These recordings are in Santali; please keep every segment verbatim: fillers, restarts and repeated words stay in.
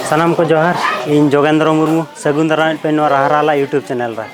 ᱥᱟᱱᱟᱢ ᱠᱚ ᱡᱚᱦᱟᱨ᱾ ᱤᱧ ᱡᱳᱜᱮᱱᱫᱨᱚ ᱢᱩᱨᱢᱩ, ᱥᱟᱹᱜᱩᱱ ᱫᱟᱨᱟᱢᱮᱫ ᱯᱮ ᱱᱚᱣᱟ ᱨᱟᱦᱟᱨᱟᱞᱟ YouTube ᱪᱮᱱᱮᱞ ᱨᱮ᱾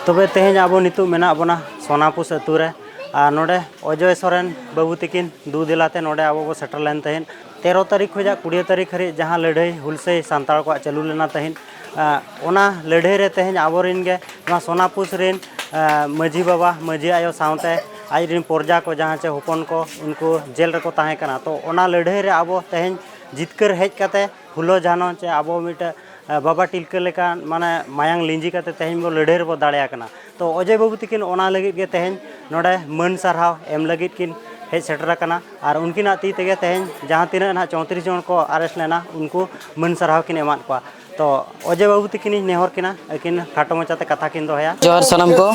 ᱛᱚᱵᱮ ᱛᱮᱦᱮᱧ ᱟᱵᱚ ᱱᱤᱛᱚᱜ ᱢᱮᱱᱟᱜ ᱵᱚᱱᱟ ᱥᱳᱱᱟᱯᱩᱥ ᱟᱹᱛᱩ ᱨᱮ, ᱟᱨ ᱱᱚᱰᱮ ᱚᱡᱚᱭ ᱥᱚᱨᱮᱱ ᱵᱟᱹᱵᱩ ᱛᱤᱠᱤᱱ ᱫᱩ ᱫᱮᱞᱟᱛᱮ ᱱᱚᱰᱮ ᱟᱵᱚ ᱵᱚ ᱥᱮᱴᱮᱨ ᱞᱮᱱ ᱛᱟᱦᱮᱸᱫ᱾ ᱛᱮᱨᱚ ᱛᱟᱹᱨᱤᱠᱷ ᱠᱷᱚᱱᱟᱜ ᱠᱩᱲᱤ ᱛᱟᱹᱨᱤᱠᱷ ᱦᱟᱹᱨᱤᱡ ᱡᱟᱦᱟᱸ ᱞᱟᱹᱲᱦᱟᱹᱭ ᱦᱩᱞᱥᱟᱹᱭ ᱥᱟᱱᱛᱟᱲ ᱠᱚᱣᱟᱜ ᱪᱟᱹᱞᱩ ᱞᱮᱱᱟ ᱛᱟᱦᱮᱸᱫ, ᱟᱸ, ᱚᱱᱟ ᱞᱟᱹᱲᱦᱟᱹᱭ ᱨᱮ ᱛᱮᱦᱮᱧ ᱟᱵᱚᱨᱮᱱ ᱜᱮ ᱱᱚᱣᱟ ᱥᱳᱱᱟᱯᱩᱥ ᱨᱮᱱ, ᱟᱸ, ᱢᱟᱹᱡᱷᱤ ᱵᱟᱵᱟ, ᱢᱟᱹᱡᱷᱤ ᱟᱭᱳ ᱥᱟᱶᱛᱮ ᱟᱡ ᱨᱮᱱ ᱯᱨᱚᱡᱟ ᱠᱚ, ᱡᱟᱦᱟᱸ ᱪᱮ ᱦᱚᱯᱚᱱ ᱠᱚ, ᱩᱱᱠᱩ ᱡᱮᱞ ᱨᱮᱠᱚ ᱛᱟᱦᱮᱸ ᱠᱟᱱᱟ᱾ ᱛᱚ ᱚᱱᱟ ᱞᱟᱹᱲᱦᱟᱹᱭ ᱨᱮ ᱟᱵᱚ ᱛᱮᱦᱮᱧ ᱡᱤᱛᱠᱟᱹᱨ ᱦᱮᱡ ᱠᱟᱛᱮ ᱯᱷᱩᱞᱳ ᱡᱷᱟᱱᱚ ᱪᱮ ᱟᱵᱚ ᱢᱤᱫᱴᱮᱡ, ᱮ, ᱵᱟᱵᱟ ᱴᱤᱞᱠᱟᱹ ᱞᱮᱠᱟᱱ ᱢᱟᱱᱮ ᱢᱟᱭᱟᱝ ᱞᱤᱸᱡᱤ ᱠᱟᱛᱮ ᱛᱮᱦᱮᱧ ᱵᱚ ᱞᱟᱹᱲᱦᱟᱹᱭ ᱨᱮᱵᱚ ᱫᱟᱲᱮᱭᱟᱜ ᱠᱟᱱᱟ᱾ ᱛᱚ ᱚᱡᱚᱭ ᱵᱟᱹᱵᱩ ᱛᱤᱠᱤᱱ ᱚᱱᱟ ᱞᱟᱹᱜᱤᱫ ᱜᱮ ᱛᱮᱦᱮᱧ ᱱᱚᱰᱮ ᱢᱟᱹᱱ ᱥᱟᱨᱦᱟᱣ ᱮᱢ ᱞᱟᱹᱜᱤᱫ ᱠᱤᱱ ᱦᱮᱡ ᱥᱮᱴᱮᱨ ᱟᱠᱟᱱᱟ᱾ ᱟᱨ ᱩᱱᱠᱤᱱᱟᱜ ᱛᱤ ᱛᱮᱜᱮ ᱛᱮᱦᱮᱧ ᱡᱟᱦᱟᱸ ᱛᱤᱱᱟᱹᱜ ᱱᱟᱦᱟᱜ ᱪᱳᱭᱛᱨᱤᱥ ᱡᱚᱱ ᱠᱚ ᱟᱨᱮᱥᱴ ᱞᱮᱱᱟ, ᱩᱱᱠᱩ ᱢᱟᱹᱱ ᱥᱟᱨᱦᱟᱣ ᱠᱤᱱ ᱮᱢᱟᱫ ᱠᱚᱣᱟ᱾ ᱛᱚ ᱚᱡᱚᱭ ᱵᱟᱹᱵᱩ ᱛᱤᱠᱤᱱᱤᱧ ᱱᱮᱦᱚᱨ ᱠᱤᱱᱟ, ᱟᱹᱠᱤᱱ ᱠᱷᱟᱴᱚ ᱢᱟᱪᱷᱟᱛᱮ ᱠᱟᱛᱷᱟ ᱠᱤᱱ ᱫᱚᱦᱚᱭᱟ᱾ ᱡᱚᱦᱟᱨ ᱥᱟᱱᱟᱢ ᱠᱚ᱾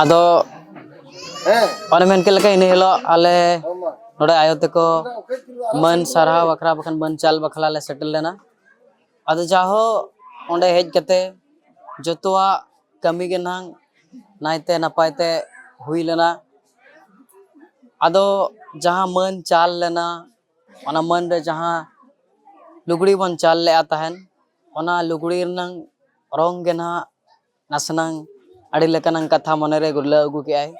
ᱟᱫᱚ ᱚᱱᱮ ᱢᱮᱱ ᱠᱮᱫ ᱞᱮᱠᱟ, ᱤᱱᱟᱹ ᱦᱤᱞᱳᱜ ᱟᱞᱮ ᱱᱚᱰᱮ ᱟᱭᱳ ᱛᱟᱠᱚ ᱢᱟᱹᱱ ᱥᱟᱨᱦᱟᱣ ᱵᱟᱠᱷᱨᱟ ᱵᱟᱠᱷᱟᱱ ᱢᱟᱹᱱ ᱪᱟᱞ ᱵᱟᱠᱷᱨᱟ ᱞᱮ ᱥᱮᱴᱮᱨ ᱞᱮᱱᱟ᱾ ᱟᱫᱚ ᱡᱟᱦᱳ, ᱚᱸᱰᱮ ᱦᱮᱡ ᱠᱟᱛᱮ ᱡᱚᱛᱚᱣᱟᱜ ᱠᱟᱹᱢᱤ ᱜᱮ ᱱᱟᱝ ᱱᱟᱭᱛᱮ ᱱᱟᱯᱟᱭ ᱛᱮ ᱦᱩᱭ ᱞᱮᱱᱟ᱾ ᱟᱫᱚ ᱡᱟᱦᱟᱸ ᱢᱟᱹᱱ ᱪᱟᱞ ᱞᱮᱱᱟ, ᱚᱱᱟ ᱢᱟᱹᱱ ᱨᱮ ᱡᱟᱦᱟᱸ ᱞᱩᱜᱽᱲᱤ ᱵᱚᱱ ᱪᱟᱞ ᱞᱮᱜᱼᱟ ᱛᱟᱦᱮᱱ, ᱚᱱᱟ ᱞᱩᱜᱽᱲᱤ ᱨᱮᱱᱟᱝ ᱨᱚᱝ ᱜᱮ ᱱᱟᱦᱟᱜ ᱱᱟᱥᱮᱱᱟᱝ ᱟᱹᱰᱤ ᱞᱮᱠᱟᱱᱟᱝ ᱠᱟᱛᱷᱟ ᱢᱚᱱᱮᱨᱮ ᱜᱩᱨᱞᱟᱹᱣ ᱟᱹᱜᱩ ᱠᱮᱜᱼᱟᱭ,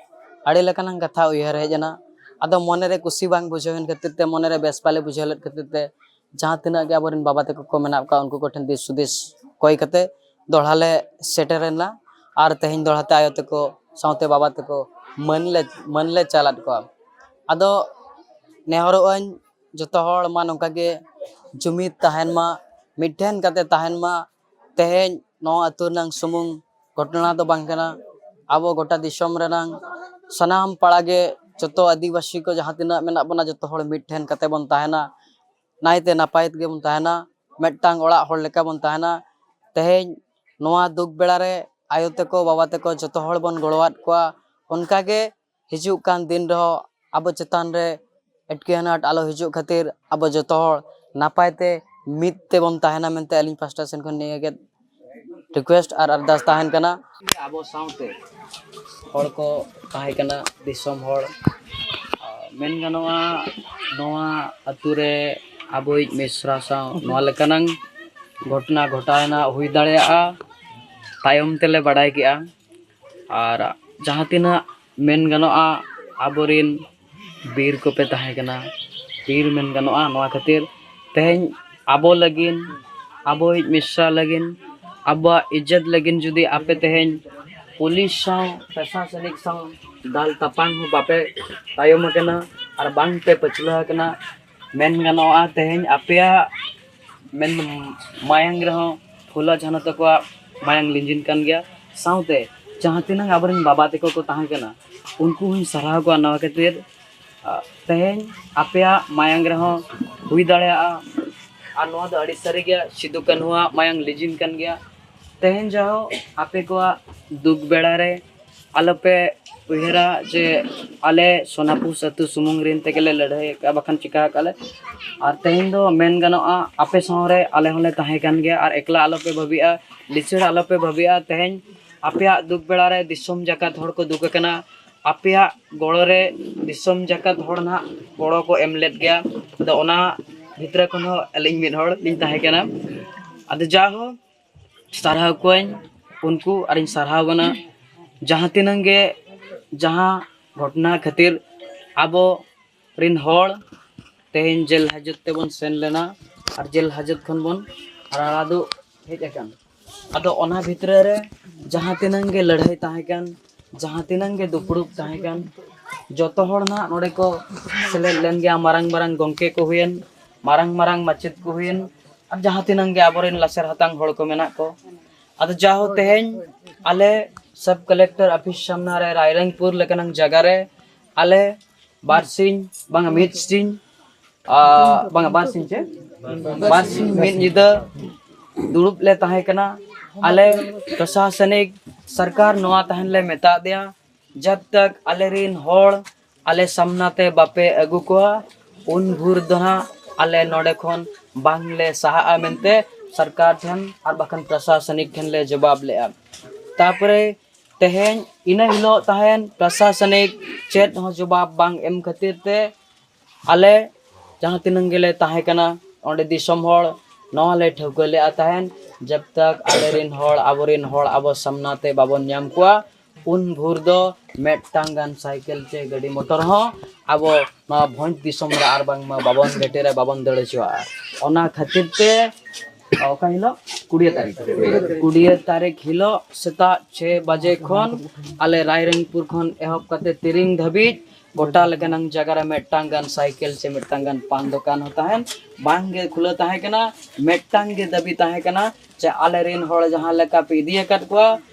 ᱟᱹᱰᱤ ᱞᱮᱠᱟᱱᱟᱝ ᱠᱟᱛᱷᱟ ᱩᱭᱦᱟᱹᱨ ᱦᱮᱡ ᱮᱱᱟ᱾ ᱟᱫᱚ ᱢᱚᱱᱮᱨᱮ ᱠᱩᱥᱤ ᱵᱟᱝ ᱵᱩᱡᱷᱟᱹᱣᱮᱱ ᱠᱷᱟᱹᱛᱤᱨ ᱛᱮ, ᱢᱚᱱᱮᱨᱮ ᱵᱮᱥ ᱵᱟᱞᱮ ᱵᱩᱡᱷᱟᱹᱣ ᱞᱮᱫ ᱠᱷᱟᱹᱛᱤᱨ ᱛᱮ, ᱡᱟᱦᱟᱸ ᱛᱤᱱᱟᱹᱜ ᱜᱮ ᱟᱵᱚᱨᱮᱱ ᱵᱟᱵᱟ ᱛᱟᱠᱚ ᱠᱚ ᱢᱮᱱᱟᱜ ᱠᱚᱣᱟ, ᱩᱱᱠᱩ ᱠᱚᱴᱷᱮᱱ ᱫᱤᱥ ᱦᱩᱫᱤᱥ ᱠᱚᱭ ᱠᱟᱛᱮ ᱫᱚᱦᱲᱟ ᱞᱮ ᱥᱮᱴᱮᱨ ᱮᱱᱟ᱾ ᱟᱨ ᱛᱮᱦᱮᱧ ᱫᱚᱦᱲᱟ ᱛᱮ ᱟᱭᱳ ᱛᱟᱠᱚ ᱥᱟᱶᱛᱮ ᱵᱟᱵᱟ ᱛᱟᱠᱚ ᱢᱟᱹᱱ ᱞᱮ, ᱢᱟᱹᱱ ᱞᱮ ᱪᱟᱞᱟᱫ ᱠᱚᱣᱟ᱾ ᱟᱫᱚ ᱱᱮᱦᱚᱨᱚᱜ ᱟᱹᱧ, ᱡᱚᱛᱚ ᱦᱚᱲ ᱢᱟ ᱱᱚᱝᱠᱟ ᱜᱮ ᱡᱩᱢᱤᱫ ᱛᱟᱦᱮᱱ ᱢᱟ, ᱢᱤᱫᱴᱷᱮᱱ ᱠᱟᱛᱮ ᱛᱟᱦᱮᱱ ᱢᱟ᱾ ᱛᱮᱦᱮᱧ ᱱᱚᱣᱟ ᱟᱹᱛᱩ ᱨᱮᱱᱟᱝ ᱥᱩᱢᱩᱝ ᱜᱷᱚᱴᱚᱱᱟ ᱫᱚ ᱵᱟᱝ ᱠᱟᱱᱟ᱾ ᱟᱵᱚ ᱜᱚᱴᱟ ᱫᱤᱥᱚᱢ ᱨᱮᱱᱟᱝ ᱥᱟᱱᱟᱢ ᱯᱟᱲᱟ ᱜᱮ, ᱡᱚᱛᱚ ᱟᱹᱫᱤᱵᱟᱹᱥᱤ ᱠᱚ ᱡᱟᱦᱟᱸ ᱛᱤᱱᱟᱹᱜ ᱢᱮᱱᱟᱜ ᱵᱚᱱᱟ, ᱡᱚᱛᱚ ᱦᱚᱲ ᱢᱤᱫᱴᱷᱮᱱ ᱠᱟᱛᱮ ᱵᱚᱱ ᱛᱟᱦᱮᱱᱟ, ᱱᱟᱭᱛᱮ ᱱᱟᱯᱟᱭ ᱛᱮᱜᱮ ᱵᱚᱱ ᱛᱟᱦᱮᱱᱟ᱾ ᱢᱤᱫᱴᱟᱝ ᱚᱲᱟᱜ ᱦᱚᱲ ᱞᱮᱠᱟ ᱵᱚᱱ ᱛᱟᱦᱮᱱᱟ᱾ ᱛᱮᱦᱮᱧ ᱱᱚᱣᱟ ᱫᱩᱠ ᱵᱮᱲᱟ ᱨᱮ ᱟᱭᱳ ᱛᱟᱠᱚ, ᱵᱟᱵᱟ ᱛᱟᱠᱚ ᱡᱚᱛᱚ ᱦᱚᱲ ᱵᱚᱱ ᱜᱚᱲᱚᱣᱟᱫ ᱠᱚᱣᱟ᱾ ᱚᱱᱠᱟ ᱜᱮ ᱦᱤᱡᱩᱜ ᱠᱟᱱ ᱫᱤᱱ ᱨᱮᱦᱚᱸ ᱟᱵᱚ ᱪᱮᱛᱟᱱ ᱨᱮ ᱮᱴᱠᱮ ᱟᱱᱟᱴ ᱟᱞᱚ ᱦᱤᱡᱩᱜ ᱠᱷᱟᱹᱛᱤᱨ ᱟᱵᱚ ᱡᱚᱛᱚ ᱦᱚᱲ ᱱᱟᱯᱟᱭ ᱛᱮ ᱢᱤᱫ ᱛᱮᱵᱚᱱ ᱛᱟᱦᱮᱱᱟ ᱢᱮᱱᱛᱮ ᱟᱹᱞᱤᱧ ᱯᱟᱥᱴᱟ ᱥᱮᱱ ᱠᱷᱚᱱ ᱱᱤᱭᱟᱹ ᱜᱮ ᱨᱤᱠᱩᱭᱮᱥᱴ ᱟᱨ ᱟᱨᱫᱟᱥ ᱛᱟᱦᱮᱱ ᱠᱟᱱᱟ᱾ ᱟᱵᱚ ᱥᱟᱶᱛᱮ ᱦᱚᱲ ᱠᱚ ᱛᱟᱦᱮᱸ ᱠᱟᱱᱟ, ᱫᱤᱥᱚᱢ ᱦᱚᱲ᱾ ᱟᱨ ᱢᱮᱱ ᱜᱟᱱᱚᱜᱼᱟ, ᱱᱚᱣᱟ ᱟᱹᱛᱩ ᱨᱮ ᱟᱵᱚᱭᱤᱡ ᱢᱤᱥᱨᱟ ᱥᱟᱶ ᱱᱚᱣᱟ ᱞᱮᱠᱟᱱᱟᱝ ᱜᱷᱚᱴᱚᱱᱟ ᱜᱷᱚᱴᱟᱣᱮᱱᱟ, ᱦᱩᱭ ᱫᱟᱲᱮᱭᱟᱜᱼᱟ, ᱛᱟᱭᱚᱢ ᱛᱮᱞᱮ ᱵᱟᱰᱟᱭ ᱠᱮᱜᱼᱟ᱾ ᱟᱨ ᱡᱟᱦᱟᱸ ᱛᱤᱱᱟᱹᱜ ᱢᱮᱱ ᱜᱟᱱᱚᱜᱼᱟ, ᱟᱵᱚᱨᱤᱱ ᱵᱤᱨ ᱠᱚᱯᱮ ᱛᱟᱦᱮᱸ ᱠᱟᱱᱟ, ᱵᱤᱨ ᱢᱮᱱ ᱜᱟᱱᱚᱜᱼᱟ᱾ ᱱᱚᱣᱟ ᱠᱷᱟᱹᱛᱤᱨ ᱛᱮᱦᱮᱧ ᱟᱵᱚ ᱞᱟᱹᱜᱤᱫ, ᱟᱵᱚᱭᱤᱡ ᱢᱤᱥᱨᱟ ᱞᱟᱹᱜᱤᱫ, ᱟᱵᱚᱣᱟᱜ ᱤᱡᱽᱡᱚᱛ ᱞᱟᱹᱜᱤᱫ ᱡᱩᱫᱤ ᱟᱯᱮ ᱛᱮᱦᱮᱧ ᱯᱩᱞᱤᱥ ᱥᱟᱶ, ᱯᱨᱚᱥᱟᱥᱚᱱᱤᱠ ᱥᱟᱶ ᱫᱟᱞ ᱛᱟᱯᱟᱢ ᱦᱚᱸ ᱵᱟᱯᱮ ᱛᱟᱭᱚᱢ ᱟᱠᱟᱱᱟ ᱟᱨ ᱵᱟᱝ ᱯᱮ ᱯᱟᱹᱪᱷᱞᱟᱹ ᱟᱠᱟᱱᱟ, ᱢᱮᱱ ᱜᱟᱱᱚᱜᱼᱟ, ᱛᱮᱦᱮᱧ ᱟᱯᱮᱭᱟᱜ ᱢᱮᱱ ᱢᱟᱭᱟᱝ ᱨᱮᱦᱚᱸ ᱯᱷᱩᱞᱟ ᱡᱷᱟᱱᱚ ᱛᱟᱠᱚᱣᱟᱜ ᱢᱟᱭᱟᱝ ᱞᱤᱸᱡᱤᱱ ᱠᱟᱱ ᱜᱮᱭᱟ᱾ ᱥᱟᱶᱛᱮ ᱡᱟᱦᱟᱸ ᱛᱤᱱᱟᱹᱝ ᱟᱵᱚᱨᱮᱱ ᱵᱟᱵᱟ ᱛᱟᱠᱚ ᱠᱚ ᱛᱟᱦᱮᱸ ᱠᱟᱱᱟ, ᱩᱱᱠᱩ ᱦᱚᱸᱧ ᱥᱟᱨᱦᱟᱣ ᱠᱚᱣᱟ ᱱᱚᱣᱟ ᱠᱷᱟᱹᱛᱤᱨ᱾ ᱟᱨ ᱛᱮᱦᱮᱧ ᱟᱯᱮᱭᱟᱜ ᱢᱟᱭᱟᱝ ᱨᱮᱦᱚᱸ ᱦᱩᱭ ᱫᱟᱲᱮᱭᱟᱜᱼᱟ᱾ ᱟᱨ ᱱᱚᱣᱟ ᱫᱚ ᱟᱹᱰᱤ ᱥᱟᱹᱨᱤ ᱜᱮ ᱥᱤᱫᱩ ᱠᱟᱹᱱᱦᱩᱣᱟᱜ ᱢᱟᱭᱟᱝ ᱞᱤᱸᱡᱤᱱ ᱠᱟᱱ ᱜᱮᱭᱟ᱾ ᱛᱮᱦᱮᱧ ᱡᱟᱦᱳ ᱟᱯᱮ ᱠᱚᱣᱟᱜ ᱫᱩᱠ ᱵᱮᱲᱟ ᱨᱮ ᱟᱞᱚᱯᱮ ᱩᱭᱦᱟᱹᱨᱟ ᱡᱮ ᱟᱞᱮ ᱥᱳᱱᱟᱯᱩᱥ ᱟᱹᱛᱩ ᱥᱩᱢᱩᱝ ᱨᱤᱱ ᱛᱮᱜᱮ ᱞᱮ ᱞᱟᱹᱲᱦᱟᱹᱭ ᱟᱠᱟᱫᱼᱟ, ᱵᱟᱠᱷᱟᱱ ᱪᱤᱠᱟ ᱟᱠᱟᱫ ᱞᱮ᱾ ᱟᱨ ᱛᱮᱦᱮᱧ ᱫᱚ ᱢᱮᱱ ᱜᱟᱱᱚᱜᱼᱟ, ᱟᱯᱮ ᱥᱟᱶ ᱨᱮ ᱟᱞᱮ ᱦᱚᱸᱞᱮ ᱛᱟᱦᱮᱸ ᱠᱟᱱ ᱜᱮᱭᱟ᱾ ᱟᱨ ᱮᱠᱞᱟ ᱟᱞᱚᱯᱮ ᱵᱷᱟᱹᱵᱤᱜᱼᱟ, ᱞᱤᱪᱟᱹᱲ ᱟᱞᱚᱯᱮ ᱵᱷᱟᱹᱵᱤᱜᱼᱟ᱾ ᱛᱮᱦᱮᱧ ᱟᱯᱮᱭᱟᱜ ᱫᱩᱠ ᱵᱮᱲᱟ ᱨᱮ ᱫᱤᱥᱚᱢ ᱡᱟᱠᱟᱛ ᱦᱚᱲ ᱠᱚ ᱫᱩᱠ ᱟᱠᱟᱱᱟ, ᱟᱯᱮᱭᱟᱜ ᱜᱚᱲᱚ ᱨᱮ ᱫᱤᱥᱚᱢ ᱡᱟᱠᱟᱛ ᱦᱚᱲ ᱱᱟᱦᱟᱜ ᱜᱚᱲᱚ ᱠᱚ ᱮᱢ ᱞᱮᱫ ᱜᱮᱭᱟ᱾ ᱟᱫᱚ ᱚᱱᱟ ᱵᱷᱤᱛᱨᱤ ᱠᱷᱚᱱ ᱦᱚᱸ ᱟᱹᱞᱤᱧ ᱢᱤᱫ ᱦᱚᱲ ᱞᱤᱧ ᱛᱟᱦᱮᱸ ᱠᱟᱱᱟ᱾ ᱟᱫᱚ ᱡᱟᱦᱳ ᱥᱟᱨᱦᱟᱣ ᱠᱚᱣᱟᱧ ᱩᱱᱠᱩ, ᱟᱨᱤᱧ ᱥᱟᱨᱦᱟᱣ ᱵᱚᱱᱟ ᱡᱟᱦᱟᱸ ᱛᱤᱱᱟᱹᱝ ᱜᱮ ᱡᱟᱦᱟᱸ ᱜᱷᱚᱴᱚᱱᱟ ᱠᱷᱟᱹᱛᱤᱨ ᱟᱵᱚ ᱨᱤᱱ ᱦᱚᱲ ᱛᱮᱦᱮᱧ ᱡᱮᱞ ᱦᱟᱡᱚᱛ ᱛᱮᱵᱚᱱ ᱥᱮᱱ ᱞᱮᱱᱟ ᱟᱨ ᱡᱮᱞ ᱦᱟᱡᱚᱛ ᱠᱷᱚᱱ ᱵᱚᱱ ᱨᱟᱲᱟ ᱫᱩᱜ ᱦᱮᱡ ᱟᱠᱟᱱ᱾ ᱟᱫᱚ ᱚᱱᱟ ᱵᱷᱤᱛᱨᱤ ᱨᱮ ᱡᱟᱦᱟᱸ ᱛᱤᱱᱟᱹᱝ ᱜᱮ ᱞᱟᱹᱲᱦᱟᱹᱭ ᱛᱟᱦᱮᱸ ᱠᱟᱱ, ᱡᱟᱦᱟᱸ ᱛᱤᱱᱟᱹᱝ ᱜᱮ ᱫᱩᱯᱲᱩᱵ ᱛᱟᱦᱮᱸ ᱠᱟᱱ, ᱡᱚᱛᱚ ᱦᱚᱲ ᱱᱟᱦᱟᱜ ᱱᱚᱰᱮ ᱠᱚ ᱥᱮᱞᱮᱫ ᱞᱮᱱ ᱜᱮᱭᱟ᱾ ᱢᱟᱨᱟᱝ ᱢᱟᱨᱟᱝ ᱜᱚᱢᱠᱮ ᱠᱚ ᱦᱩᱭᱮᱱ, ᱢᱟᱨᱟᱝ ᱢᱟᱨᱟᱝ ᱢᱟᱪᱮᱫ ᱠᱚ ᱦᱩᱭᱮᱱ, ᱟᱨ ᱡᱟᱦᱟᱸ ᱛᱤᱱᱟᱹᱝ ᱜᱮ ᱟᱵᱚᱨᱮᱱ ᱞᱟᱥᱮᱨ ᱦᱟᱛᱟᱝ ᱦᱚᱲ ᱠᱚ ᱢᱮᱱᱟᱜ ᱠᱚ᱾ ᱟᱫᱚ ᱡᱟᱦᱳ ᱛᱮᱦᱮᱧ ᱟᱞᱮ ᱥᱟᱵ ᱠᱟᱞᱮᱠᱴᱚᱨ ᱚᱯᱷᱤᱥ ᱥᱟᱢᱱᱟ ᱨᱮ ᱨᱟᱭᱨᱚᱝᱯᱩᱨ ᱞᱮᱠᱟᱱᱟᱝ ᱡᱟᱭᱜᱟ ᱨᱮ ᱟᱞᱮ ᱵᱟᱨ ᱥᱤᱧ, ᱵᱟᱝᱟ ᱢᱤᱫ ᱥᱤᱧ, ᱟᱨ ᱵᱟᱝᱟ ᱵᱟᱨ ᱥᱤᱧ ᱪᱮ, ᱵᱟᱨ ᱥᱤᱧ ᱢᱤᱫ ᱧᱤᱫᱟᱹ ᱫᱩᱲᱩᱵ ᱞᱮ ᱛᱟᱦᱮᱸ ᱠᱟᱱᱟ᱾ ᱟᱞᱮ ᱯᱨᱚᱥᱟᱥᱚᱱᱤᱠ ᱥᱚᱨᱠᱟᱨ ᱱᱚᱣᱟ ᱛᱟᱦᱮᱱ ᱞᱮ ᱢᱮᱛᱟ ᱫᱮᱭᱟ, ᱡᱟᱵ ᱛᱟᱠ ᱟᱞᱮᱨᱤᱱ ᱦᱚᱲ ᱟᱞᱮ ᱥᱟᱢᱱᱟ ᱛᱮ ᱵᱟᱯᱮ ᱟᱹᱜᱩ ᱠᱚᱣᱟ, ᱩᱱ ᱵᱷᱳᱨ ᱫᱚ ᱱᱟᱦᱟᱜ ᱟᱞᱮ ᱱᱚᱰᱮ ᱠᱷᱚᱱ ᱵᱟᱝᱞᱮ ᱥᱟᱦᱟᱜᱼᱟ ᱢᱮᱱᱛᱮ ᱥᱚᱨᱠᱟᱨ ᱴᱷᱮᱱ ᱟᱨ ᱵᱟᱠᱷᱟᱱ ᱯᱨᱚᱥᱟᱥᱚᱱᱤᱠ ᱴᱷᱮᱱ ᱞᱮ ᱡᱚᱵᱟᱵ ᱞᱮᱜᱼᱟ᱾ ᱛᱟᱯᱚᱨᱮ ᱛᱮᱦᱮᱧ ᱤᱱᱟᱹ ᱦᱤᱞᱳᱜ ᱛᱟᱦᱮᱱ ᱯᱨᱚᱥᱟᱥᱚᱱᱤᱠ ᱪᱮᱫ ᱦᱚᱸ ᱡᱚᱵᱟᱵ ᱵᱟᱝ ᱮᱢ ᱠᱷᱟᱹᱛᱤᱨ ᱛᱮ ᱟᱞᱮ ᱡᱟᱦᱟᱸ ᱛᱤᱱᱟᱹᱝ ᱜᱮᱞᱮ ᱛᱟᱦᱮᱸ ᱠᱟᱱᱟ, ᱚᱸᱰᱮ ᱫᱤᱥᱚᱢ ᱦᱚᱲ ᱱᱚᱣᱟ ᱞᱮ ᱴᱷᱟᱹᱣᱠᱟᱹ ᱞᱮᱫᱼᱟ ᱛᱟᱦᱮᱸᱱ, ᱡᱟᱵ ᱛᱟᱠ ᱟᱞᱮᱨᱮᱱ ᱦᱚᱲ, ᱟᱵᱚᱨᱮᱱ ᱦᱚᱲ ᱟᱵᱚ ᱥᱟᱢᱱᱟ ᱛᱮ ᱵᱟᱵᱚᱱ ᱧᱟᱢ ᱠᱚᱣᱟ, ᱩᱱ ᱵᱷᱳᱨ ᱫᱚ ᱢᱤᱫᱴᱟᱝ ᱜᱟᱱ ᱥᱟᱭᱠᱮᱞ ᱪᱮ ᱜᱟᱹᱰᱤ ᱢᱚᱴᱚᱨ ᱦᱚᱸ ᱟᱵᱚ ᱱᱚᱣᱟ ᱵᱷᱚᱸᱡᱽ ᱫᱤᱥᱚᱢ ᱨᱮ ᱟᱨ ᱵᱟᱝᱢᱟ ᱵᱟᱵᱚᱱ ᱜᱷᱟᱹᱴᱤ ᱨᱮ ᱵᱟᱵᱚᱱ ᱫᱟᱹᱲ ᱦᱚᱪᱚᱣᱟᱜᱼᱟ᱾ ᱚᱱᱟ ᱠᱷᱟᱹᱛᱤᱨ ᱛᱮ ᱚᱠᱟ ᱦᱤᱞᱳᱜ? ᱠᱩᱲᱤᱭᱟᱹ ᱛᱟᱹᱨᱤᱠᱷ᱾ ᱠᱩᱲᱤᱭᱟᱹ ᱛᱟᱹᱨᱤᱠᱷ ᱦᱤᱞᱳᱜ ᱥᱮᱛᱟᱜ ᱪᱷᱚᱭ ᱵᱟᱡᱮ ᱠᱷᱚᱱ ᱟᱞᱮ ᱨᱟᱭᱨᱚᱝᱯᱩᱨ ᱠᱷᱚᱱ ᱮᱦᱚᱵ ᱠᱟᱛᱮ ᱛᱤᱨᱤᱝ ᱫᱷᱟᱹᱵᱤᱡ ᱜᱚᱴᱟ ᱞᱮᱠᱟᱱᱟᱝ ᱡᱟᱭᱜᱟ ᱨᱮ ᱢᱤᱫᱴᱟᱝ ᱜᱟᱱ ᱥᱟᱭᱠᱮᱞ ᱪᱮ ᱢᱤᱫᱴᱟᱝ ᱜᱟᱱ ᱯᱟᱱ ᱫᱚᱠᱟᱱ ᱦᱚᱸ ᱛᱟᱦᱮᱱ, ᱵᱟᱝ ᱜᱮ ᱠᱷᱩᱞᱟᱹᱣ ᱛᱟᱦᱮᱸ ᱠᱟᱱᱟ᱾ ᱢᱤᱫᱴᱟᱝ ᱜᱮ ᱫᱟᱹᱵᱤ ᱛᱟᱦᱮᱸ ᱠᱟᱱᱟ ᱡᱮ ᱟᱞᱮ ᱨᱮᱱ ᱦᱚᱲ ᱡᱟᱦᱟᱸ ᱞᱮᱠᱟ ᱯᱮ ᱤᱫᱤ ᱟᱠᱟᱫ ᱠᱚᱣᱟ,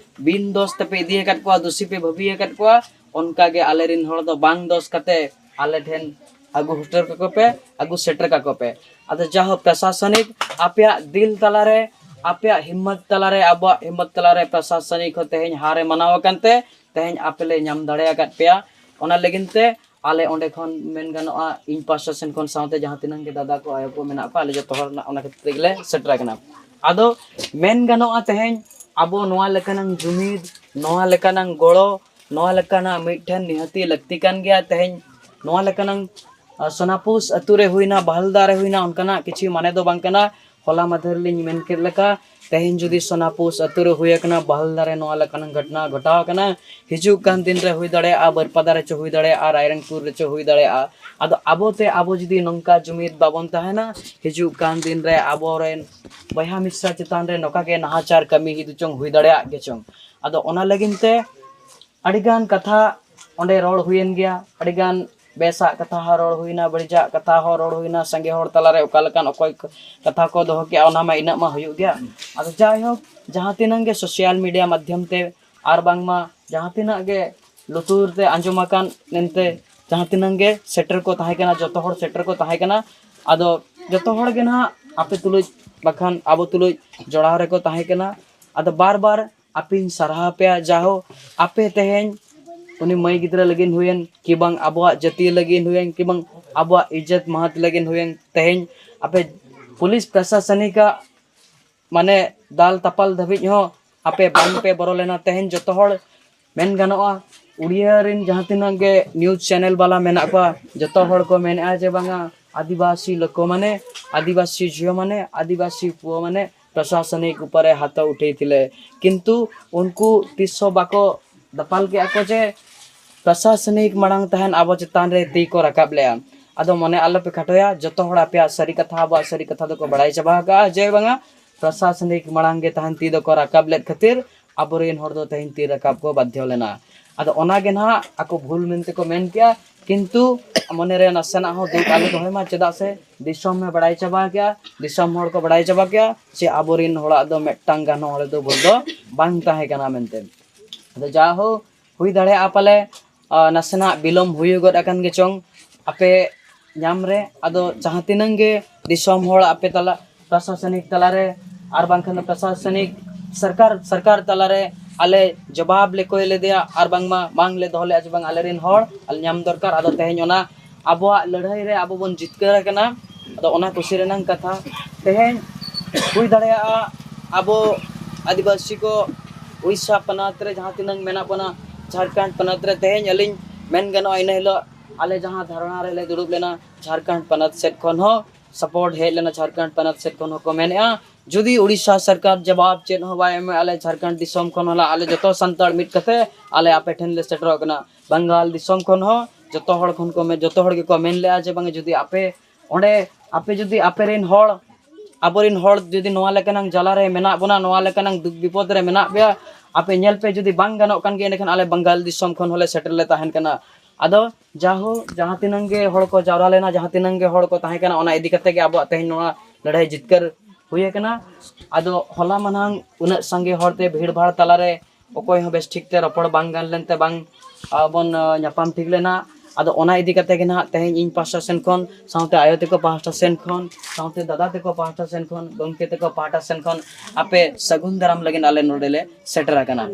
ᱵᱤᱱ ᱫᱳᱥ ᱛᱮᱯᱮ ᱤᱫᱤ ᱟᱠᱟᱫ ᱠᱚᱣᱟ, ᱫᱩᱥᱤ ᱯᱮ ᱵᱷᱟᱹᱵᱤ ᱟᱠᱟᱫ ᱠᱚᱣᱟ, ᱚᱱᱠᱟ ᱜᱮ ᱟᱞᱮ ᱨᱮᱱ ᱦᱚᱲ ᱫᱚ ᱵᱟᱝ ᱫᱳᱥ ᱠᱟᱛᱮ ᱟᱞᱮ ᱴᱷᱮᱱ ᱟᱹᱜᱩ ᱦᱚᱴᱚ ᱠᱟᱠᱚ ᱯᱮ, ᱟᱹᱜᱩ ᱥᱮᱴᱮᱨ ᱠᱟᱠᱚ ᱯᱮ᱾ ᱟᱫᱚ ᱡᱟᱦᱳᱠ, ᱯᱨᱚᱥᱟᱥᱚᱱᱤᱠ ᱟᱯᱮᱭᱟᱜ ᱫᱤᱞ ᱛᱟᱞᱟᱨᱮ, ᱟᱯᱮᱭᱟᱜ ᱦᱤᱢᱢᱚᱛ ᱛᱟᱞᱟᱨᱮ, ᱟᱵᱚᱣᱟᱜ ᱦᱤᱢᱢᱚᱛ ᱛᱟᱞᱟᱨᱮ ᱯᱨᱚᱥᱟᱥᱚᱱᱤᱠ ᱦᱚᱸ ᱛᱮᱦᱮᱧ ᱦᱟᱨ ᱮ ᱢᱟᱱᱟᱣ ᱟᱠᱟᱱ ᱛᱮ ᱛᱮᱦᱮᱧ ᱟᱯᱮ ᱞᱮ ᱧᱟᱢ ᱫᱟᱲᱮ ᱟᱠᱟᱫ ᱯᱮᱭᱟ᱾ ᱚᱱᱟ ᱞᱟᱹᱜᱤᱫ ᱛᱮ ᱟᱞᱮ ᱚᱸᱰᱮ ᱠᱷᱚᱱ ᱢᱮᱱ ᱜᱟᱱᱚᱜᱼᱟ, ᱤᱧ ᱯᱟᱥᱴᱟ ᱥᱮᱱ ᱠᱷᱚᱱ ᱥᱟᱶᱛᱮ ᱡᱟᱦᱟᱸ ᱛᱤᱱᱟᱹᱝ ᱜᱮ ᱫᱟᱫᱟ ᱠᱚ, ᱟᱭᱳ ᱠᱚ ᱢᱮᱱᱟᱜ ᱠᱚᱣᱟ, ᱟᱞᱮ ᱡᱚᱛᱚ ᱦᱚᱲ ᱨᱮᱱᱟᱜ ᱚᱱᱟ ᱠᱷᱟᱹᱛᱤᱨ ᱛᱮᱜᱮ ᱞᱮ ᱥᱮᱴᱮᱨ ᱟᱠᱟᱱᱟ᱾ ᱟᱫᱚ ᱢᱮᱱ ᱜᱟᱱᱚᱜᱼᱟ, ᱛᱮᱦᱮᱧ ᱟᱵᱚ ᱱᱚᱣᱟ ᱞᱮᱠᱟᱱᱟᱝ ᱡᱩᱢᱤᱫ, ᱱᱚᱣᱟ ᱞᱮᱠᱟᱱᱟᱝ ᱜᱚᱲᱚ, ᱱᱚᱣᱟ ᱞᱮᱠᱟᱱᱟᱜ ᱢᱤᱫᱴᱷᱮᱱ ᱱᱤᱦᱟᱹᱛᱤ ᱞᱟᱹᱠᱛᱤ ᱠᱟᱱ ᱜᱮᱭᱟ᱾ ᱛᱮᱦᱮᱧ ᱱᱚᱣᱟ ᱞᱮᱠᱟᱱᱟᱝ, ᱟ, ᱥᱳᱱᱟᱯᱩᱥ ᱟᱹᱛᱩ ᱨᱮ ᱦᱩᱭᱱᱟ, ᱵᱟᱦᱟᱞᱫᱟ ᱨᱮ ᱦᱩᱭᱱᱟ, ᱚᱱᱠᱟᱱᱟᱜ ᱠᱤᱪᱷᱩ ᱢᱟᱱᱮ ᱫᱚ ᱵᱟᱝ ᱠᱟᱱᱟ᱾ ᱦᱚᱞᱟ ᱢᱟᱫᱷᱮᱨ ᱞᱤᱧ ᱢᱮᱱ ᱠᱮᱫ ᱞᱮᱠᱟ, ᱛᱮᱦᱮᱧ ᱡᱩᱫᱤ ᱥᱳᱱᱟᱯᱩᱥ ᱟᱹᱛᱩ ᱨᱮ ᱦᱩᱭ ᱟᱠᱟᱱᱟ, ᱵᱟᱦᱟᱞᱫᱟ ᱨᱮ ᱱᱚᱣᱟ ᱞᱮᱠᱟᱱᱟᱜ ᱜᱷᱚᱴᱚᱱᱟ ᱜᱷᱚᱴᱟᱣ ᱟᱠᱟᱱᱟ, ᱦᱤᱡᱩᱜ ᱠᱟᱱ ᱫᱤᱱ ᱨᱮ ᱦᱩᱭ ᱫᱟᱲᱮᱭᱟᱜᱼᱟ, ᱵᱟᱹᱨᱯᱟᱫᱟ ᱨᱮᱪᱚ ᱦᱩᱭ ᱫᱟᱲᱮᱭᱟᱜᱼᱟ, ᱨᱟᱭᱨᱚᱝᱯᱩᱨ ᱨᱮᱪᱚ ᱦᱩᱭ ᱫᱟᱲᱮᱭᱟᱜᱼᱟ᱾ ᱟᱫᱚ ᱟᱵᱚᱛᱮ ᱟᱵᱚ ᱡᱩᱫᱤ ᱱᱚᱝᱠᱟ ᱡᱩᱢᱤᱫ ᱵᱟᱵᱚᱱ ᱛᱟᱦᱮᱱᱟ, ᱦᱤᱡᱩᱜ ᱠᱟᱱ ᱫᱤᱱ ᱨᱮ ᱟᱵᱚᱨᱮᱱ ᱵᱚᱭᱦᱟ ᱢᱤᱥᱨᱟ ᱪᱮᱛᱟᱱ ᱨᱮ ᱱᱚᱝᱠᱟ ᱜᱮ ᱱᱟᱦᱟᱪᱟᱨ ᱠᱟᱹᱢᱤ ᱦᱤᱡᱩᱜ ᱪᱚᱝ, ᱦᱩᱭ ᱫᱟᱲᱮᱭᱟᱜ ᱜᱮ ᱪᱚᱝ᱾ ᱟᱫᱚ ᱚᱱᱟ ᱞᱟᱹᱜᱤᱫ ᱛᱮ ᱟᱹᱰᱤᱜᱟᱱ ᱠᱟᱛᱷᱟ ᱚᱸᱰᱮ ᱨᱚᱲ ᱦᱩᱭᱮᱱ ᱜᱮᱭᱟ, ᱟᱹᱰᱤᱜᱟᱱ ᱵᱮᱥᱟᱜ ᱠᱟᱛᱷᱟ ᱦᱚᱸ ᱨᱚᱲ ᱦᱩᱭᱱᱟ, ᱵᱟᱹᱲᱤᱡᱟᱜ ᱠᱟᱛᱷᱟ ᱦᱚᱸ ᱨᱚᱲ ᱦᱩᱭᱱᱟ, ᱥᱟᱸᱜᱮ ᱦᱚᱲ ᱛᱟᱞᱟᱨᱮ ᱚᱠᱟ ᱞᱮᱠᱟᱱ ᱚᱠᱚᱭ ᱠᱚ ᱠᱟᱛᱷᱟ ᱠᱚ ᱫᱚᱦᱚ ᱠᱮᱜᱼᱟ, ᱚᱱᱟ ᱢᱟ ᱤᱱᱟᱹᱜ ᱢᱟ ᱦᱩᱭᱩᱜ ᱜᱮᱭᱟ᱾ ᱟᱫᱚ ᱡᱟᱭᱦᱳᱠ, ᱡᱟᱦᱟᱸ ᱛᱤᱱᱟᱹᱜ ᱜᱮ ᱥᱳᱥᱟᱞ ᱢᱤᱰᱤᱭᱟ ᱢᱟᱫᱽᱫᱷᱚᱢ ᱛᱮ ᱟᱨ ᱵᱟᱝᱢᱟ ᱡᱟᱦᱟᱸ ᱛᱤᱱᱟᱹᱜ ᱜᱮ ᱞᱩᱛᱩᱨ ᱛᱮ ᱟᱸᱡᱚᱢ ᱟᱠᱟᱱ ᱮᱱᱛᱮ, ᱡᱟᱦᱟᱸ ᱛᱤᱱᱟᱹᱜ ᱜᱮ ᱥᱮᱴᱮᱨ ᱠᱚ ᱛᱟᱦᱮᱸ ᱠᱟᱱᱟ, ᱡᱚᱛᱚ ᱦᱚᱲ ᱥᱮᱴᱮᱨ ᱠᱚ ᱛᱟᱦᱮᱸ ᱠᱟᱱᱟ᱾ ᱟᱫᱚ ᱡᱚᱛᱚ ᱦᱚᱲ ᱜᱮ ᱱᱟᱦᱟᱜ ᱟᱯᱮ ᱛᱩᱞᱩᱡ ᱵᱟᱠᱷᱟᱱ ᱟᱵᱚ ᱛᱩᱞᱩᱡ ᱡᱚᱲᱟᱣ ᱨᱮᱠᱚ ᱛᱟᱦᱮᱸ ᱠᱟᱱᱟ᱾ ᱟᱫᱚ ᱵᱟᱨ ᱵᱟᱨ ᱟᱯᱮᱧ ᱥᱟᱨᱦᱟᱣ ᱯᱮᱭᱟ, ᱡᱟᱦᱳ ᱟᱯᱮ ᱛᱮᱦᱮᱧ ᱩᱱᱤ ᱢᱟᱹᱭ ᱜᱤᱫᱽᱨᱟᱹ ᱞᱟᱹᱜᱤᱫ ᱦᱩᱭᱮᱱ, ᱠᱤ ᱵᱟᱝ ᱟᱵᱚᱣᱟᱜ ᱡᱟᱹᱛᱤ ᱞᱟᱹᱜᱤᱫ ᱦᱩᱭᱮᱱ, ᱠᱤ ᱵᱟᱝ ᱟᱵᱚᱣᱟᱜ ᱤᱡᱽᱡᱚᱛ ᱢᱟᱦᱟᱛ ᱞᱟᱹᱜᱤᱫ ᱦᱩᱭᱮᱱ, ᱛᱮᱦᱮᱧ ᱟᱯᱮ ᱯᱩᱞᱤᱥ ᱯᱨᱚᱥᱟᱥᱚᱱᱤᱠᱟᱜ ᱢᱟᱱᱮ ᱫᱟᱞ ᱛᱟᱯᱟᱞ ᱫᱷᱟᱹᱵᱤᱡ ᱦᱚᱸ ᱟᱯᱮ ᱵᱟᱝ ᱯᱮ ᱵᱚᱨᱚ ᱞᱮᱱᱟ᱾ ᱛᱮᱦᱮᱧ ᱡᱚᱛᱚ ᱦᱚᱲ ᱢᱮᱱ ᱜᱟᱱᱚᱜᱼᱟ, ᱩᱲᱤᱭᱟ ᱨᱮᱱ ᱡᱟᱦᱟᱸ ᱛᱤᱱᱟᱹᱜ ᱜᱮ news channel ᱵᱟᱞᱟ ᱢᱮᱱᱟᱜ ᱠᱚᱣᱟ, ᱡᱚᱛᱚ ᱦᱚᱲ ᱠᱚ ᱢᱮᱱᱮᱫᱼᱟ ᱡᱮ ᱵᱟᱝᱟ, ᱟᱹᱫᱤᱵᱟᱹᱥᱤ ᱞᱳᱠᱚ ᱢᱟᱱᱮ, ᱟᱹᱫᱤᱵᱟᱹᱥᱤ ᱡᱷᱤᱭᱚ ᱢᱟᱱᱮ, ᱟᱹᱫᱤᱵᱟᱹᱥᱤ ᱯᱩᱣᱟᱹ ᱢᱟᱱᱮ ᱯᱨᱚᱥᱟᱥᱚᱱᱤᱠ ᱩᱯᱚᱨᱮ ᱦᱟᱛᱟᱣ ᱩᱴᱷᱟᱹᱭ ᱛᱤᱞᱮ᱾ ᱠᱤᱱᱛᱩ ᱩᱱᱠᱩ ᱛᱤᱥ ᱦᱚᱸ ᱵᱟᱠᱚ ᱫᱟᱯᱟᱞ ᱠᱮᱜᱼᱟ ᱠᱚ ᱡᱮ ᱯᱨᱚᱥᱟᱥᱚᱱᱤᱠ ᱢᱟᱲᱟᱝ ᱛᱟᱦᱮᱱ ᱟᱵᱚ ᱪᱮᱛᱟᱱ ᱨᱮ ᱛᱤ ᱠᱚ ᱨᱟᱠᱟᱵ ᱞᱮᱜᱼᱟ᱾ ᱟᱫᱚ ᱢᱚᱱᱮ ᱟᱞᱚᱯᱮ ᱠᱷᱟᱴᱚᱭᱟ, ᱡᱚᱛᱚ ᱦᱚᱲ ᱟᱯᱮᱭᱟᱜ ᱥᱟᱹᱨᱤ ᱠᱟᱛᱷᱟ, ᱟᱵᱚᱣᱟᱜ ᱥᱟᱹᱨᱤ ᱠᱟᱛᱷᱟ ᱫᱚᱠᱚ ᱵᱟᱲᱟᱭ ᱪᱟᱵᱟ ᱟᱠᱟᱜᱼᱟ ᱡᱮ ᱵᱟᱝᱟ ᱯᱨᱚᱥᱟᱥᱚᱱᱤᱠ ᱢᱟᱲᱟᱝ ᱜᱮ ᱛᱟᱦᱮᱱ ᱛᱤ ᱫᱚᱠᱚ ᱨᱟᱠᱟᱵ ᱞᱮᱫ ᱠᱷᱟᱹᱛᱤᱨ ᱟᱵᱚᱨᱮᱱ ᱦᱚᱲ ᱫᱚ ᱛᱮᱦᱮᱧ ᱛᱤ ᱨᱟᱠᱟᱵ ᱠᱚ ᱵᱟᱫᱽᱫᱷᱚ ᱞᱮᱱᱟ᱾ ᱟᱫᱚ ᱚᱱᱟ ᱜᱮ ᱱᱟᱦᱟᱜ ᱟᱠᱚ ᱵᱷᱩᱞ ᱢᱮᱱᱛᱮ ᱠᱚ ᱢᱮᱱ ᱠᱮᱜᱼᱟ, ᱠᱤᱱᱛᱩ ᱢᱚᱱᱮ ᱨᱮ ᱱᱟᱥᱮᱱᱟᱜ ᱦᱚᱸ ᱫᱩᱠ ᱟᱞᱚ ᱫᱚᱦᱚᱭ ᱢᱟ, ᱪᱮᱫᱟᱜ ᱥᱮ ᱫᱤᱥᱚᱢ ᱮ ᱵᱟᱲᱟᱭ ᱪᱟᱵᱟ ᱠᱮᱜᱼᱟ, ᱫᱤᱥᱚᱢ ᱦᱚᱲ ᱠᱚ ᱵᱟᱲᱟᱭ ᱪᱟᱵᱟ ᱠᱮᱜᱼᱟ ᱡᱮ ᱟᱵᱚᱨᱮᱱ ᱦᱚᱲᱟᱜ ᱫᱚ ᱢᱤᱫᱴᱟᱝ ᱜᱟᱱ ᱦᱚᱸ ᱚᱸᱰᱮ ᱫᱚ ᱵᱷᱩᱞ ᱫᱚ ᱵᱟᱝ ᱛᱟᱦᱮᱸ ᱠᱟᱱᱟ ᱢᱮᱱᱛᱮ᱾ ᱟᱫᱚ ᱡᱟ ᱦᱳᱠ, ᱦᱩᱭ ᱫᱟᱲᱮᱭᱟᱜᱼᱟ ᱯᱟᱞᱮ ᱱᱟᱥᱮᱱᱟᱜ ᱵᱤᱞᱚᱢ ᱦᱩᱭ ᱜᱚᱫ ᱟᱠᱟᱱ ᱜᱮ ᱪᱚᱝ ᱟᱯᱮ ᱧᱟᱢ ᱨᱮ᱾ ᱟᱫᱚ ᱡᱟᱦᱟᱸ ᱛᱤᱱᱟᱹᱝ ᱜᱮ ᱫᱤᱥᱚᱢ ᱦᱚᱲ ᱟᱯᱮ ᱛᱟᱞᱟ, ᱯᱨᱚᱥᱟᱥᱚᱱᱤᱠ ᱛᱟᱞᱟᱨᱮ ᱟᱨ ᱵᱟᱝᱠᱷᱟᱱ ᱫᱚ ᱯᱨᱚᱥᱟᱥᱚᱱᱤᱠ ᱥᱚᱨᱠᱟᱨ ᱥᱚᱨᱠᱟᱨ ᱛᱟᱞᱟᱨᱮ ᱟᱞᱮ ᱡᱚᱵᱟᱵ ᱞᱮ ᱠᱚᱭ ᱞᱮᱫᱮᱭᱟ, ᱟᱨ ᱵᱟᱝᱢᱟ ᱵᱟᱝ ᱞᱮ ᱫᱚᱦᱚ ᱞᱮᱫᱼᱟ ᱡᱮ ᱵᱟᱝ ᱟᱞᱮᱨᱮᱱ ᱦᱚᱲ ᱟᱞᱮ ᱧᱟᱢ ᱫᱚᱨᱠᱟᱨ᱾ ᱟᱫᱚ ᱛᱮᱦᱮᱧ ᱚᱱᱟ ᱟᱵᱚᱣᱟᱜ ᱞᱟᱹᱲᱦᱟᱹᱭ ᱨᱮ ᱟᱵᱚ ᱵᱚᱱ ᱡᱤᱛᱠᱟᱹᱨ ᱟᱠᱟᱱᱟ᱾ ᱟᱫᱚ ᱚᱱᱟ ᱠᱩᱥᱤ ᱨᱮᱱᱟᱜ ᱠᱟᱛᱷᱟ᱾ ᱛᱮᱦᱮᱧ ᱦᱩᱭ ᱫᱟᱲᱮᱭᱟᱜᱼᱟ ᱟᱵᱚ ᱟᱹᱫᱤᱵᱟᱹᱥᱤ ᱠᱚ ᱩᱲᱤᱥᱥᱟ ᱯᱚᱱᱚᱛ ᱨᱮ ᱡᱟᱦᱟᱸ ᱛᱤᱱᱟᱹᱝ ᱢᱮᱱᱟᱜ ᱵᱚᱱᱟ, ᱡᱷᱟᱲᱠᱷᱚᱸᱰ ᱯᱚᱱᱚᱛ ᱨᱮ ᱛᱮᱦᱮᱧ ᱟᱹᱞᱤᱧ ᱢᱮᱱ ᱜᱟᱱᱚᱜᱼᱟ, ᱤᱱᱟᱹ ᱦᱤᱞᱳᱜ ᱟᱞᱮ ᱡᱟᱦᱟᱸ ᱫᱷᱟᱨᱱᱟ ᱨᱮᱞᱮ ᱫᱩᱲᱩᱵ ᱞᱮᱱᱟ, ᱡᱷᱟᱲᱠᱷᱚᱸᱰ ᱯᱚᱱᱚᱛ ᱥᱮᱫ ᱠᱷᱚᱱ ᱦᱚᱸ ᱥᱟᱯᱳᱨᱴ ᱦᱮᱡ ᱞᱮᱱᱟ᱾ ᱡᱷᱟᱲᱠᱷᱚᱸᱰ ᱯᱚᱱᱚᱛ ᱥᱮᱫ ᱠᱷᱚᱱ ᱦᱚᱸᱠᱚ ᱢᱮᱱᱮᱫᱼᱟ, ᱡᱩᱫᱤ ᱩᱲᱤᱥᱥᱟ ᱥᱚᱨᱠᱟᱨ ᱡᱚᱵᱟᱵ ᱪᱮᱫ ᱦᱚᱸ ᱵᱟᱭ ᱮᱢᱟ ᱟᱞᱮ ᱡᱷᱟᱲᱠᱷᱚᱸᱰ ᱫᱤᱥᱚᱢ ᱠᱷᱚᱱ ᱦᱚᱸ, ᱟᱞᱮ ᱡᱚᱛᱚ ᱥᱟᱱᱛᱟᱲ ᱢᱤᱫ ᱠᱟᱛᱮ ᱟᱞᱮ ᱟᱯᱮ ᱴᱷᱮᱱ ᱞᱮ ᱥᱮᱴᱮᱨᱚᱜ ᱠᱟᱱᱟ᱾ ᱵᱟᱝᱜᱟᱞ ᱫᱤᱥᱚᱢ ᱠᱷᱚᱱ ᱦᱚᱸ ᱡᱚᱛᱚ ᱦᱚᱲ ᱠᱷᱚᱱ ᱠᱚ ᱢᱮ-, ᱡᱚᱛᱚ ᱦᱚᱲ ᱜᱮᱠᱚ ᱢᱮᱱ ᱞᱮᱫᱼᱟ ᱡᱮ ᱵᱟᱝ, ᱡᱩᱫᱤ ᱟᱯᱮ ᱚᱸᱰᱮ, ᱟᱯᱮ ᱡᱩᱫᱤ ᱟᱯᱮ ᱨᱮᱱ ᱦᱚᱲ, ᱟᱵᱚᱨᱮᱱ ᱦᱚᱲ ᱡᱩᱫᱤ ᱱᱚᱣᱟ ᱞᱮᱠᱟᱱᱟᱝ ᱡᱟᱞᱟ ᱨᱮ ᱢᱮᱱᱟᱜ ᱵᱚᱱᱟ, ᱱᱚᱣᱟ ᱞᱮᱠᱟᱱᱟᱝ ᱫᱩᱠ ᱵᱤᱯᱚᱫ ᱨᱮ ᱢᱮᱱᱟᱜ ᱯᱮᱭᱟ, ᱟᱯᱮ ᱧᱮᱞ ᱯᱮ, ᱡᱩᱫᱤ ᱵᱟᱝ ᱜᱟᱱᱚᱜ ᱠᱟᱱ ᱜᱮᱭᱟ, ᱮᱸᱰᱮᱠᱷᱟᱱ ᱟᱞᱮ ᱵᱟᱝᱜᱟᱞ ᱫᱤᱥᱚᱢ ᱠᱷᱚᱱ ᱦᱚᱸᱞᱮ ᱥᱮᱴᱮᱨ ᱞᱮ ᱛᱟᱦᱮᱱ ᱠᱟᱱᱟ᱾ ᱟᱫᱚ ᱡᱟᱦᱳ, ᱡᱟᱦᱟᱸ ᱛᱤᱱᱟᱹᱝ ᱜᱮ ᱦᱚᱲ ᱠᱚ ᱡᱟᱣᱨᱟ ᱞᱮᱱᱟ, ᱡᱟᱦᱟᱸ ᱛᱤᱱᱟᱹᱝ ᱜᱮ ᱦᱚᱲ ᱠᱚ ᱛᱟᱦᱮᱸ ᱠᱟᱱᱟ, ᱚᱱᱟ ᱤᱫᱤ ᱠᱟᱛᱮ ᱜᱮ ᱟᱵᱚᱣᱟᱜ ᱛᱮᱦᱮᱧ ᱱᱚᱣᱟ ᱞᱟᱹᱲᱦᱟᱹᱭ ᱡᱤᱛᱠᱟᱹᱨ ᱦᱩᱭ ᱟᱠᱟᱱᱟ᱾ ᱟᱫᱚ ᱦᱚᱞᱟ ᱢᱟᱱᱟᱝ ᱩᱱᱟᱹᱜ ᱥᱟᱸᱜᱮ ᱦᱚᱲᱛᱮ ᱵᱷᱤᱲ ᱵᱷᱟᱲ ᱛᱟᱞᱟᱨᱮ ᱚᱠᱚᱭ ᱦᱚᱸ ᱵᱮᱥ ᱴᱷᱤᱠ ᱛᱮ ᱨᱚᱯᱚᱲ ᱵᱟᱝ ᱜᱟᱱ ᱞᱮᱱᱛᱮ ᱵᱟᱝ, ᱟ, ᱵᱚᱱ, ᱟ, ᱧᱟᱯᱟᱢ ᱴᱷᱤᱠ ᱞᱮᱱᱟ᱾ ᱟᱫᱚ ᱚᱱᱟ ᱤᱫᱤ ᱠᱟᱛᱮ ᱜᱮ ᱱᱟᱦᱟᱜ ᱛᱮᱦᱮᱧ ᱤᱧ ᱯᱟᱦᱴᱟ ᱥᱮᱱ ᱠᱷᱚᱱ, ᱥᱟᱶᱛᱮ ᱟᱭᱳ ᱛᱟᱠᱚ ᱯᱟᱦᱴᱟ ᱥᱮᱱ ᱠᱷᱚᱱ, ᱥᱟᱶᱛᱮ ᱫᱟᱫᱟ ᱛᱟᱠᱚ ᱯᱟᱦᱴᱟ ᱥᱮᱱ ᱠᱷᱚᱱ, ᱜᱚᱢᱠᱮ ᱛᱟᱠᱚ ᱯᱟᱦᱴᱟ ᱥᱮᱱ ᱠᱷᱚᱱ ᱟᱯᱮ ᱥᱟᱹᱜᱩᱱ ᱫᱟᱨᱟᱢ ᱞᱟᱹᱜᱤᱫ ᱟᱞᱮ ᱱᱚᱰᱮ ᱞᱮ ᱥᱮᱴᱮᱨ ᱟᱠᱟᱱᱟ᱾